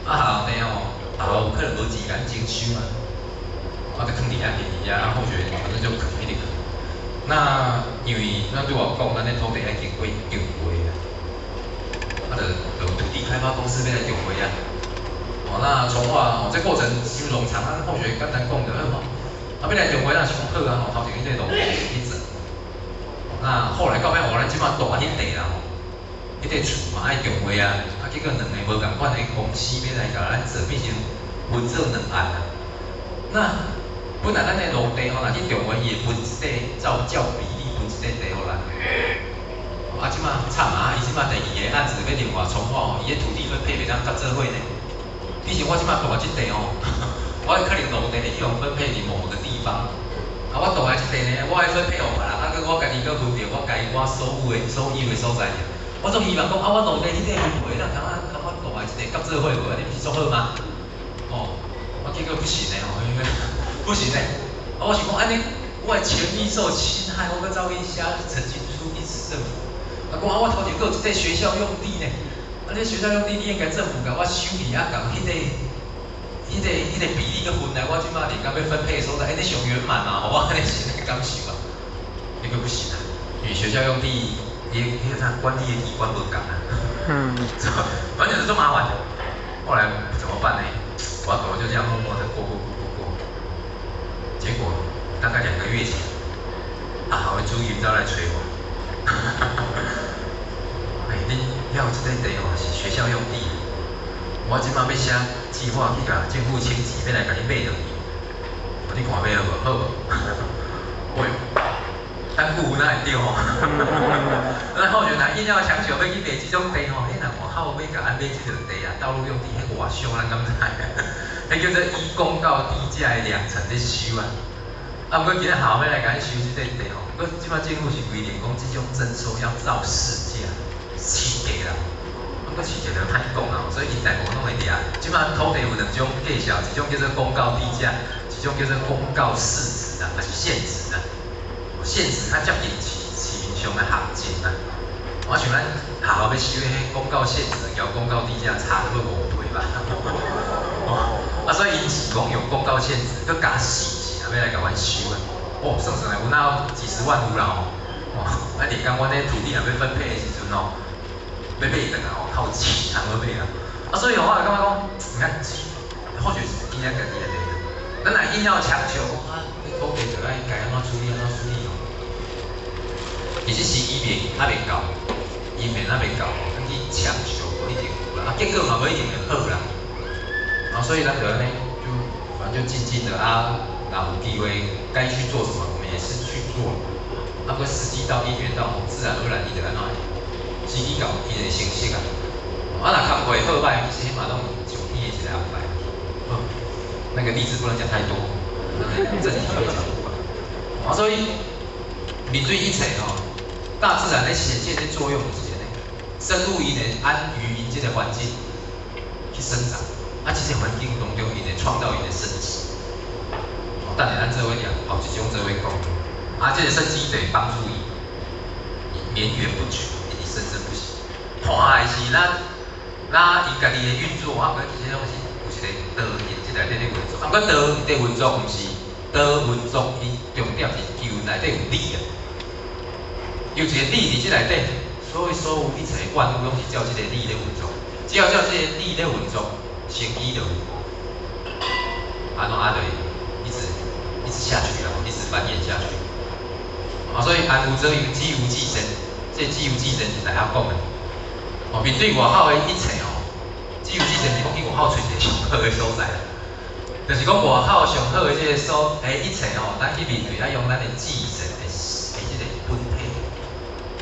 啊學校地吼，學校有可能無錢共徵收啊，我就囥佇遐便宜啊，後續反正就囥一直囥。那因為咱拄仔講，咱的土地愛經過重劃啊，啊，就土地開發公司欲來重劃啊。哦，那重劃哦，這過程傷冗長啊，後續簡單講就好吼。啊，欲來重劃，咱是講好啊吼，頭前彼個路去做。那後來到尾哦，咱這馬蹛彼塊地啦吼，彼塊厝嘛愛重劃啊，啊結果兩个無仝款的公司欲來共咱做，變成分做兩案啊。那本來咱的農地吼，若去重劃，伊會分一塊，照比例分一塊地予咱。啊，這馬慘啊！伊這馬第二个案子欲另外重劃吼，伊的土地分配袂當合做伙呢。以前我這馬蹛這塊吼，我可能農地會去予分配佇某個地方。啊，我蹛的這塊呢，我愛分配予別人，啊，閣我家己閣分著我家我所有的所在。我總希望講，啊，我農地彼塊分配，會當共我蹛的這塊合做伙無？按呢毋是足好嗎？哦，啊，結果不行的吼，因為不行的。啊，我想講按呢，我的權益受侵害，我閣走去寫陳情書去市政府。啊，講啊，我頭前閣有一塊學校用地呢，啊，這學校用地你應該政府共我收去啊，共彼個比例閣分來，我這馬連共欲分配的所在，按呢上圓滿嘛，予我按呢是按呢感受啊。結果不行啊，因為學校用地，伊彼個啥管理的機關無仝啊。反正就是足麻煩。後來怎麼辦呢？我就這樣默默的過過過過過。結果大概2個月前，啊，我主任走來揣我。欸，恁遐有這塊地吼，是學校用地。我這馬欲寫計劃去共政府請錢，欲來共你買落去。你看欲好無？好無？喂，等久哪會著吼？咱後續若硬要強求欲去買這種地吼，彼人外口欲共咱買這種地啊，道路用地，彼偌俗，咱敢知？彼叫做依公告地價的兩成咧收啊。啊，毋過今仔校欲來共咱收這塊地吼，毋過這馬政府是規定講，這種徵收要照市價，市價啦。毋過市價就歹講啊，所以𪜶大部分攏會掠。這馬土地有兩種價數，一種叫做公告地價，一種叫做公告市值啊，抑是現值啊。現值較接近市面上的行情啊。我想咱學校欲收彼公告現值，佮公告地價差差不多5倍吧。啊，所以𪜶是講用公告現值，閣加4成，欲來共阮收啊。哦，算算來有哪有幾十萬有啦吼。哦，啊，連講阮咧土地若欲分配的時陣吼，欲買轉來吼，靠錢通好買啊。啊，所以吼，我就感覺講，你看若硬要強求，啊，這土地就愛該按怎處理按怎處理哦。其實時機未還未到，因緣還未到，咱去強求無一定有啦，啊，結果嘛無一定會好啦。啊，所以咱就按呢，就反正就靜靜的啊，若有機會該去做什麼，我們也是去做。啊，不過時機到，因緣到，自然而然伊就按怎，時機到，伊就會成熟啊。啊，若工課好歹，其實嘛攏上天的一個安排。好，那個例子不能講太多，正題會講不完。啊，所以面對一切吼，大自然咧顯現的作用就是按呢，生物伊會安於𪜶這個環境去生長，啊，這些環境當中𪜶會創造𪜶的生機。哦，等下咱做伙念，後一章做伙講。啊，這個生機就會幫助伊綿延不絕，一直生生不息。看的是咱，咱𪜶家己的運作，啊，毋過其實攏是有一個道佇這內底咧運作。啊，毋過道佇運作，毋是道運作，伊重點是求內底有理啊。有一個理佇這內底，所以所有一切萬物攏是照這個理咧運作。只要照這個理咧運作，生機就有。按怎啊就一直一直下去啊，一直繁衍下去。啊，所以安有左右，止有至善，這止有至善是大學講的。哦，面對外口的一切哦，止有至善是講去外口揣一個上好的所在啦。就是講外口上好的這個所一切哦，咱去面對，愛用咱的至善的這個本體。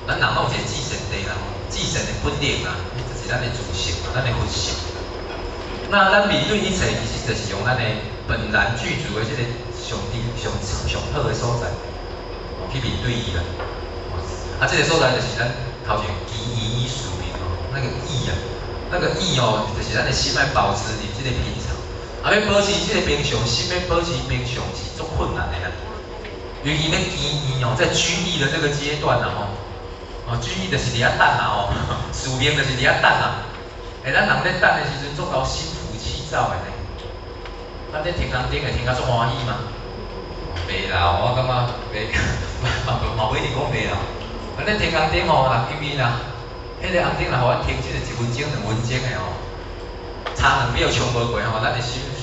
咱人攏有一個至善地啦，至善的本領啊，這是咱的自性，咱的佛性。那咱面對一切，其實就是用咱的本然具足的這個上低上上好的所在，哦，去面對伊啦。啊，這個所在就是咱頭前機緣與宿命哦，那個意啊，那個意哦，就是咱的心愛保持佇這個平常。啊，欲保持這個平常心，欲保持平常是足困難的啦。尤其咧機緣哦，在拘役的這個階段啊吼，哦，拘役就是佇遐等啊吼，宿命就是佇遐等啊。欸，咱人咧等的時陣，足夠心浮氣躁的呢。咱咧天空頂會聽甲足歡喜嘛？袂啦，我感覺袂，嘛嘛無一定講袂啦。咱咧天空頂吼，人因為啦，彼個紅燈若予阮停這個1分鐘、2分鐘的吼，差2秒衝無過吼，咱會心浮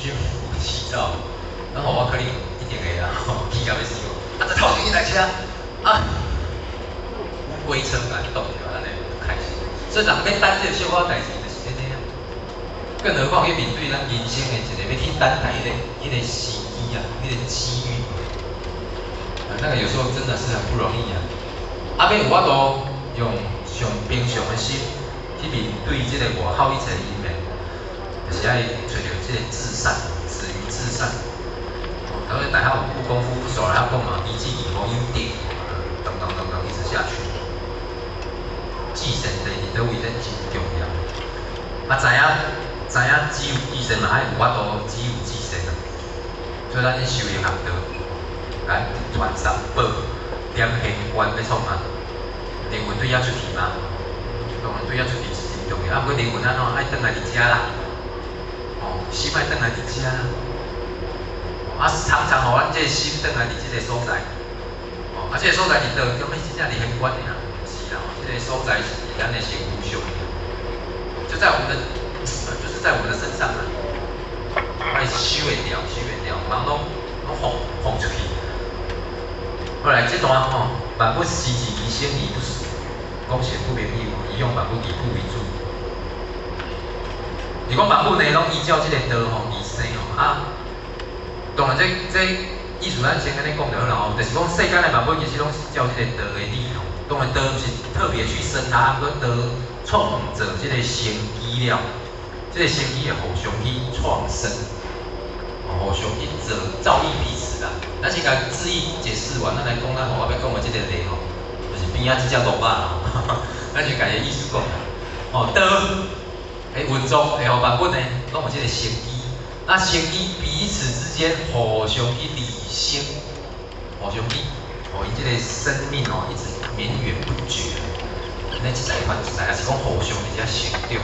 氣躁。咱予我可能一定會啦，氣甲欲死我。啊，這頭前一台車，啊，鬼車來動著，咱會不開心。所以人欲等這個小可代誌，就是按呢啊。更何況去面對咱人生的一個欲去等待彼個時機啊，彼個機遇，啊，那個有時候真的是很不容易啊。啊，欲有法度用上平常的心去面對這個外口一切因緣，就是愛揣著這個至善，止於至善。然後大學有功夫不手來講嘛，醫濟義無有定，等等等等，一直下去。至善地佇佗位咧真重要。啊，知影知影止有至善嘛，愛有法度止有至善啊。所以咱咧修行學道，咱傳三寶，念玄關欲創啊？靈魂對遐出去嘛？當然對遐出去是真重要。啊，毋過靈魂按怎愛轉來佇遮啦？哦，心愛轉來佇遮啦。啊，常常予阮這個心轉來佇這個所在。哦，啊，這個所在佇佗？敢欲真正佇玄關爾？毋是啦，這個所在是佇咱的身軀上，就在我們的，就是在我們的身上啊。愛收會牢，收會牢，毋通攏放放出去。後來這段吼，萬物時自其生而不死，講善不明義，宜用萬物以不為主。是講萬物呢，攏依照這個道吼而生吼啊。當然這意思咱先按呢講就好啦吼，就是講世間的萬物其實攏是照這個道的理吼。當然道毋是特別去生它，毋過道創造這個生機了，這個生機會互相去創生，互相去造造詣彼此啦。咱先共字義解釋完，咱來講咱予我欲講的這個例吼，就是邊仔這隻鹿仔吼，咱先共伊意思講啦。哦，道會運作會予萬物呢，攏有這個生機。那生機彼此之間互相去理生，互相去，予𪜶這個生命哦，一直綿延不絕。按呢一代傳一代，抑是講互相佇遮成長。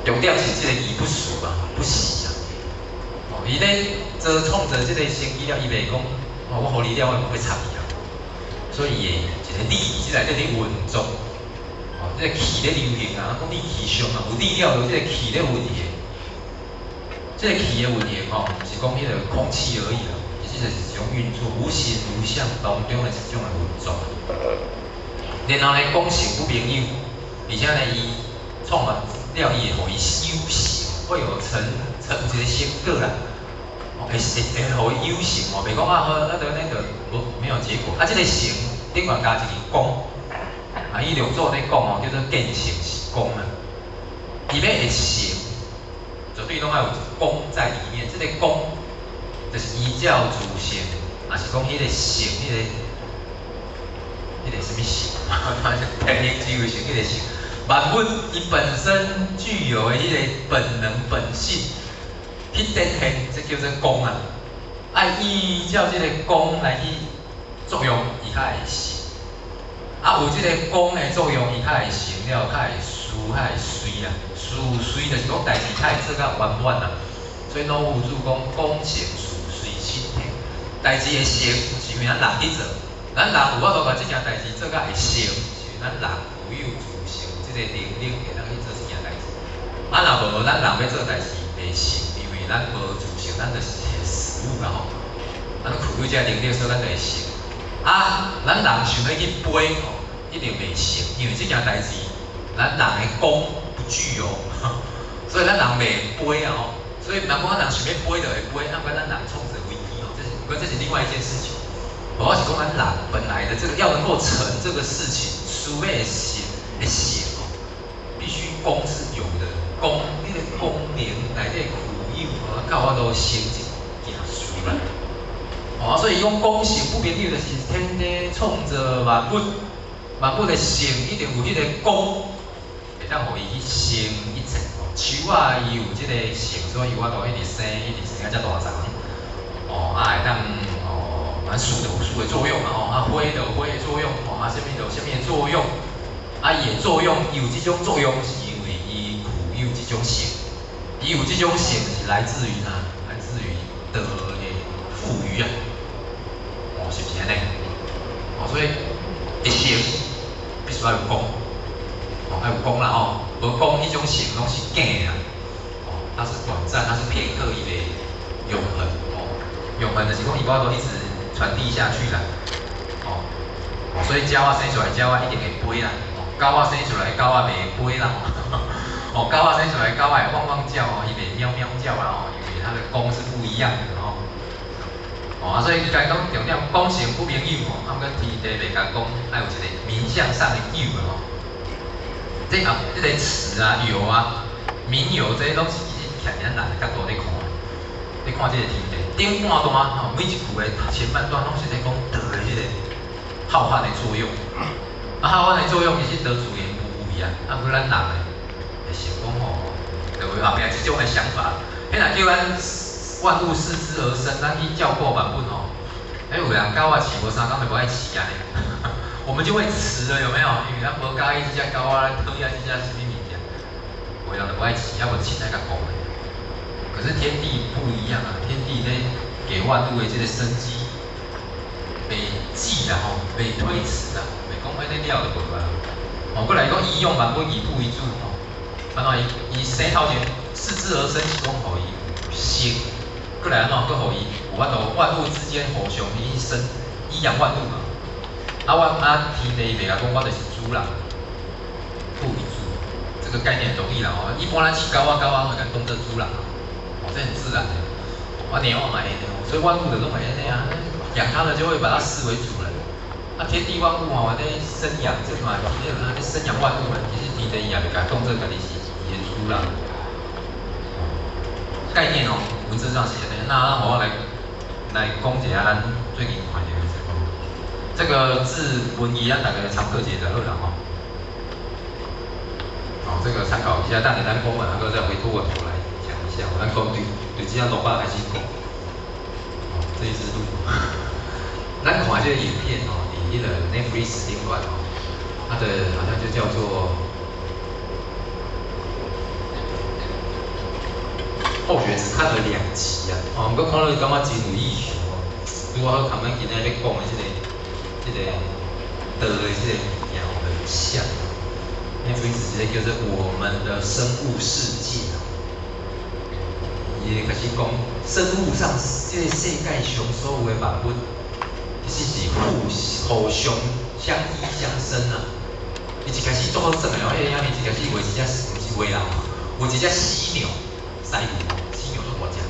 重點是這個伊不死啊，不死啊。哦，伊咧做創造這個生機了，伊袂講，哦，我予你了，我無欲插伊啊。所以伊會一個理佇內底咧運作。哦，這個氣咧流行啊，講理氣上啊，有理了，有這個氣咧運行。這個氣的運行吼，毋是講彼個空氣而已啦。這就是一種運作，無形無相當中的一種的運作。然後呢，講成不明有，而且呢，伊創了伊會予伊有成，會有成成有一個成果啦。哦，會予伊有成哦，袂講啊好，啊就按呢就無沒有結果。啊，這個成頂懸加一個功，啊，伊六祖咧講哦，叫做見性是功啊。伊欲會成，絕對攏愛有功在裡面。這個功就是依照自性，抑是講彼個性，彼個啥物性，天靈只有性，彼個性，萬物伊本身具有的彼個本能本性去展現，這叫做功啊。愛依照這個功來去作用，伊較會成。啊，有這個功的作用，伊較會成了，較會事，較會遂啊。事遂就是講代誌較會做甲圓滿啊。所以老夫子講，功成事遂身體，代誌會成是因為咱人去做，咱人有法度共這件代誌做甲會成，是因為咱人有有自性，有這個能力會當去做這件代誌。啊，若無咱人欲做代誌袂成，因為咱無自性，咱就是死物啦吼。咱具有這個能力，所以咱就會成。啊，咱人想欲去飛吼，一定袂成，因為這件代誌，咱人的功不具有，所以咱人袂飛啊吼。所以，若講咱人想欲飛就會飛，啊，毋過咱人創造危機吼，這是毋過這是另外一件事情。我是講咱人本來的這個要能夠成這個事情，事欲會成會成哦，必須功是有的，功那個功能內底具有哦，才有法度成一件事啦。哦，所以伊講功成不明有，就是天地創造萬物，萬物的成一定有彼個功，會當予伊去成一切。樹仔伊有這個性，所以有法度一直生，一直生啊遮大叢。哦，啊會當哦，反正樹就有樹的作用嘛吼，啊花就有花的作用，哦啊啥物就有啥物的作用。啊伊的作用，伊有這種作用，是因為伊具有這種性，伊有這種性是來自於哪？來自於道的賦予啊。哦，是毋是按呢？哦，所以會成必須愛有功，哦，愛有功啦吼，無功彼種成攏是假的啦。哦，它是短暫，它是片刻，伊袂永恆。哦，永恆就是講伊無法度一直傳遞下去啦。哦，所以鳥仔生出來，鳥仔一定會飛啦。哦，狗仔生出來，狗仔袂飛啦。哦，狗仔生出來，狗仔會汪汪叫哦，伊袂喵喵叫啦哦，因為它的功是不一樣的哦。哦，啊，所以伊共講重點，功成不明有吼，啊，毋過天地袂共講，愛有一個名相上的有吼。這啊，這個詞啊、有啊、名有，這攏是其實徛佇咱人的角度咧看，咧看這個天地頂半段吼，每一句的前半段攏是咧講道的這個浩瀚的作用。啊，浩瀚的作用其實道自然無為啊，啊，毋過咱人呢，會想講吼，就會後壁這種的想法，彼若叫咱萬物恃之而生，咱去照顧萬物吼，欸，有人狗仔飼無3工就無愛飼啊呢，我們就會辭了，有沒有？因為咱無佮意這隻狗仔，咱討厭這隻啥物物件，有人就無愛飼，啊無凊彩共顧。可是天地不一樣啊，天地咧給萬物的這個生機，袂止啦吼，袂推遲啦，袂講按呢了就無啊。哦，閣來講伊養萬物而不為主吼，按怎伊伊生頭前恃之而生是講予伊有生，閣來按怎閣予伊有法度萬物之間互相去生，以養萬物嘛。啊，我啊天地袂共講，我就是主人，不為主，這個概念容易啦吼。一般咱飼狗仔，狗仔會共當做主人，哦，這很自然的。啊，貓嘛會的，所以萬物的攏會按呢啊，養它的就會把它視為主人。啊，天地萬物吼，咧生養這嘛，其實咧生養萬物嘛，其實天地伊也袂共當做家己是伊的主人。概念哦，文字上寫的。那我來講一下咱最近看著的這個字文字，咱大家參考一下就好啦吼。好，這個參考一下，等下咱講完，閣再回過頭來講一下。咱講對對，這隻鹿仔開始講。哦，這一隻鹿，咱看這個影片哦，佇彼個 Netflix 頂懸哦，它的好像就叫做。後學只看了2集啊，哦，毋過看了感覺真有意思哦。拄好共咱今仔欲講的這個道的這個物件很像。Netflix 這個叫做《我們的生物世界》，伊開始講生物上這个世界上所有的萬物，其實是互相相依相生啊。伊一開始做好耍的哦，彼个影片一開始畫一隻，毋是畫人，有一隻犀牛，犀牛，犀牛足大隻，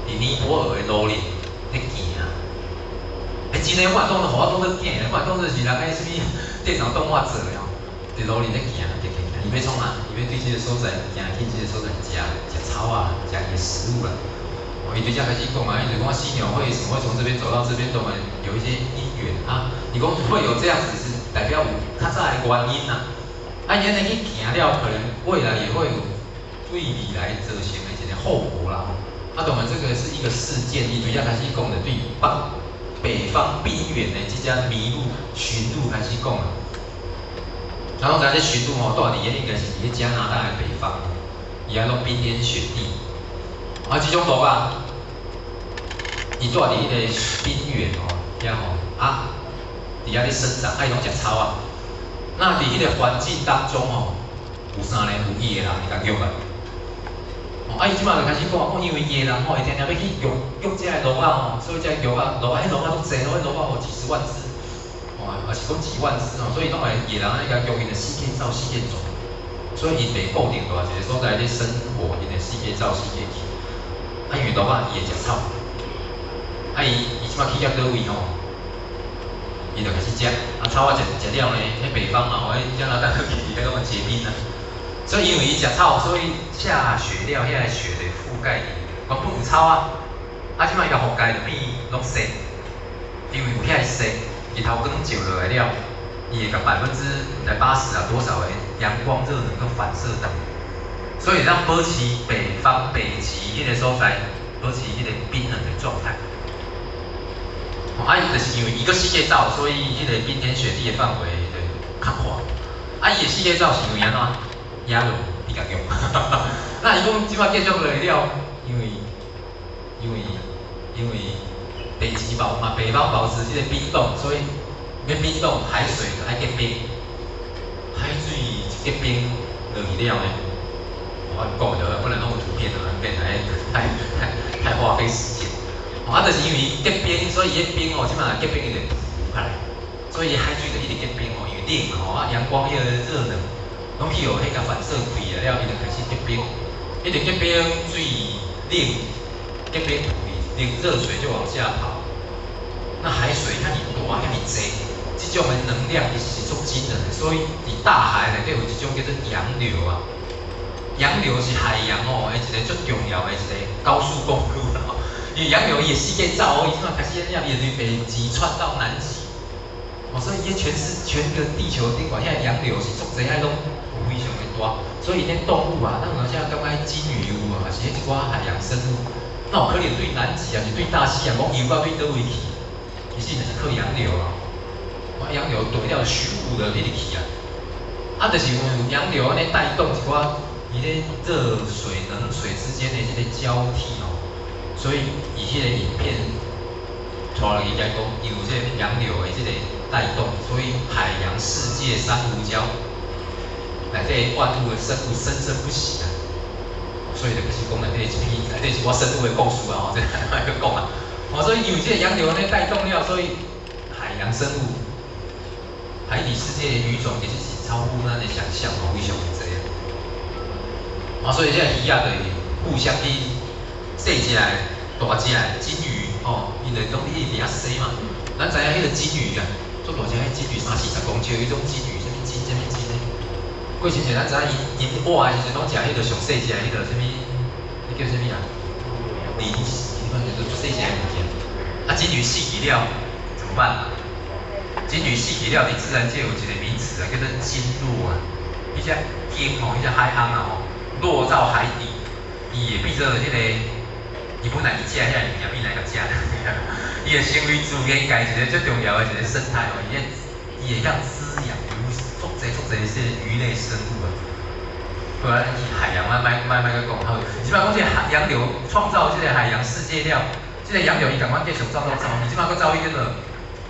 佇尼泊爾的路裡咧行。欸，真的，我當做，予我當做假的，我當做是人彼啥物電腦動畫做的哦。佇路裡咧行，行行行，伊欲創啥？伊欲對這个所在行去這个所在食食草啊，食伊的食物啦。哦，伊對遮開始講啊，伊就講犀牛會什麼會從這邊走到這邊，都會有一些因緣啊。伊講會有這樣子是代表有較早的原因啦。啊，伊按呢去行了，可能未來也會有對未來造成的一個後果啦。啊，當然這個是一個事件，伊對遮開始講的對北方邊緣的這隻麋鹿馴鹿開始講啊。然後咱這馴鹿吼，住佇個應該是佇個加拿大的北方，伊遐攏冰天雪地。啊，這種鹿啊，伊住佇彼個冰原吼，遐吼啊，佇遐咧生長，啊伊攏食草啊。那佇彼個環境當中吼，有啥呢？有野狼會共虐啊。啊，伊這擺就開始講，講因為野狼吼會定定欲去虐虐這个鹿仔吼，所以這鹿仔鹿仔彼鹿仔足濟，彼鹿仔吼幾十萬隻，哦，抑是講幾萬隻吼，所以攏會野狼按呢共虐，𪜶就四界走四界走，所以𪜶袂固定佇一个所在咧生活，𪜶會四界走四界去。啊，因為鹿仔伊會食草，啊伊伊這擺去到佗位吼，伊就開始食，啊草仔食食了呢，彼北方嘛吼，彼加拿大去彼攏結冰啊。所以因為伊食草，所以下雪了，遐个雪就覆蓋伊，原本有草啊，啊這擺伊共覆蓋就變攏雪，因為有遐个雪，日頭光照落來了，伊會共80%啊多少的陽光熱能都反射到，所以讓保持北方北極彼個所在保持彼個冰冷的狀態。啊，伊就是因為伊閣四界走，所以彼個冰天雪地的範圍就較闊。啊，伊會四界走是因為按怎？野狼比較強。那伊講這擺繼續落來了，因為北極保嘛，北方保持這個冰凍，所以欲冰凍海水就愛結冰，海水一結冰落去了呢，我講就不能弄圖片啊，變來太太太花費時間。啊，就是因為結冰，所以伊冰哦，這擺結冰伊就浮起來，所以海水就一直結冰哦，因為冷嘛吼，啊陽光彼個熱能，攏去予彼個反射開啊了，伊就開始結冰，一直結冰，水冷，結冰冷熱水就往下跑。那海水遐爾大，遐爾濟，這種的能量其實是足驚人的。所以佇大海內底有一種叫做洋流啊，洋流是海洋哦，的一個足重要的一個高速公路啦。因為洋流伊會四界走，伊這擺開始按呢，伊會北極竄到南極，哦，所以伊全是全個地球頂懸遐洋流是足濟，遐攏有非常的大，所以𪜶動物啊，咱有當時感覺鯨魚有無，抑是彼一寡海洋生物，那有可能對南極抑是對大西洋，講游到對佗位去，其實就是靠洋流啊，哇，洋流對了虛無的一直去啊，啊，就是因為有洋流按呢帶動一寡伊咧熱水冷水之間的這個交替哦。所以伊彼個影片，帶落去來講，因為這個洋流的這個帶動，所以海洋世界珊瑚礁內底萬物的生物生生不息啊。所以就開始講內底一篇內底一寡生物的故事啊，吼，這莫閣講啊。哦，所以因為這個洋流按呢帶動了，所以海洋生物、海底世界的魚種其實是超乎咱的想象哦，非常的濟啊。啊，所以這個魚仔就是互相去細隻的、大隻的鯨魚吼，𪜶就攏一直佇遐洗嘛。咱知影彼個鯨魚啊，足大隻彼鯨魚三四十公尺，彼種鯨魚，啥物鯨，啥物鯨呢？過先前咱知影𪜶𪜶活的時陣攏食彼個上細隻的彼個啥物，彼叫啥物啊？鯪，反正就足細隻的物件。啊，鯨魚死去了怎麼辦？鯨魚死去了，佇自然界有一個名詞啊，叫做鯨落啊。彼隻鯨吼，彼隻海翁啊吼，落到海底，伊會變做彼個，伊本來伊食遐個物件變來共食，伊會成為自然界一個最重要的一個生態哦，伊會伊會曉滋養足濟足濟這個魚類生物啊。對啊，咱去海洋啊，莫莫莫閣講好。這擺講這個海洋流創造這個海洋世界了，這個洋流伊共款繼續走走走，伊這擺閣走去叫做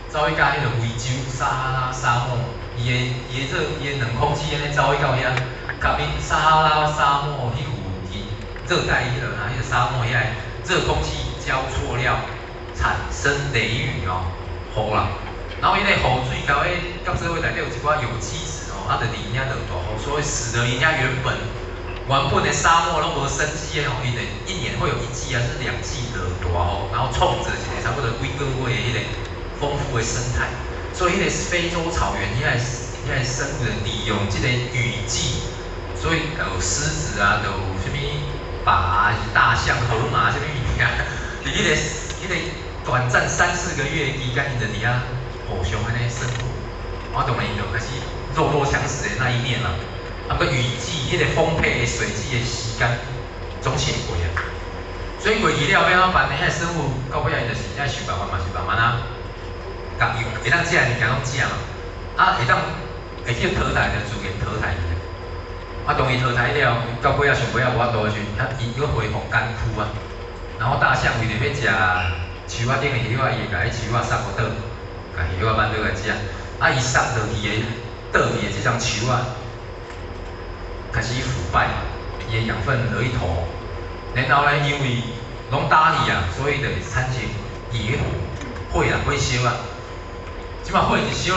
走去佮彼個非洲撒哈拉沙漠，伊的伊的熱伊的冷空氣按呢走去到遐，佮𪜶撒哈拉沙漠彼附近熱帶彼個啊彼個沙漠遐個熱空氣。交錯料產生雷雨哦，雨啦。然後彼個雨水共彼夾做伙內底有一寡有機質哦，啊，就伫遐落大雨，所以使得人家原本的沙漠攏無生機的吼，伊就一年會有一季還是2季落大雨，然後創造一個差不多幾個月的彼個豐富的生態。所以彼個非洲草原遐個生物就利用這個雨季，所以就有獅子啊，就有啥物馬啊，是大象、河馬啥物物件，佇彼個短暫三四個月的期間，𪜶就佇遐互相按呢生活。我當然𪜶就開始弱肉強食的那一面啦。啊，毋過雨季，彼個豐沛的水季的時間總是會過啊。所以過去了欲按怎辦呢？遐個生物到尾仔就是愛想辦法嘛，是慢慢啊，共伊會當食的物件攏食嘛。啊，會當會去淘汰就自然淘汰去。啊，當伊淘汰了，到尾仔上尾仔無法度的時陣，啊，伊閣恢復乾枯啊。然後大象為著欲食樹仔頂的葉仔，伊會共彼樹仔殺予倒，共葉仔挽倒來食。啊，伊殺落去的倒去的這種樹仔，開始腐敗，伊的養分落去土。然後呢，因為攏焦去啊，所以就會產生野火，火啊，火燒啊。這擺火一燒。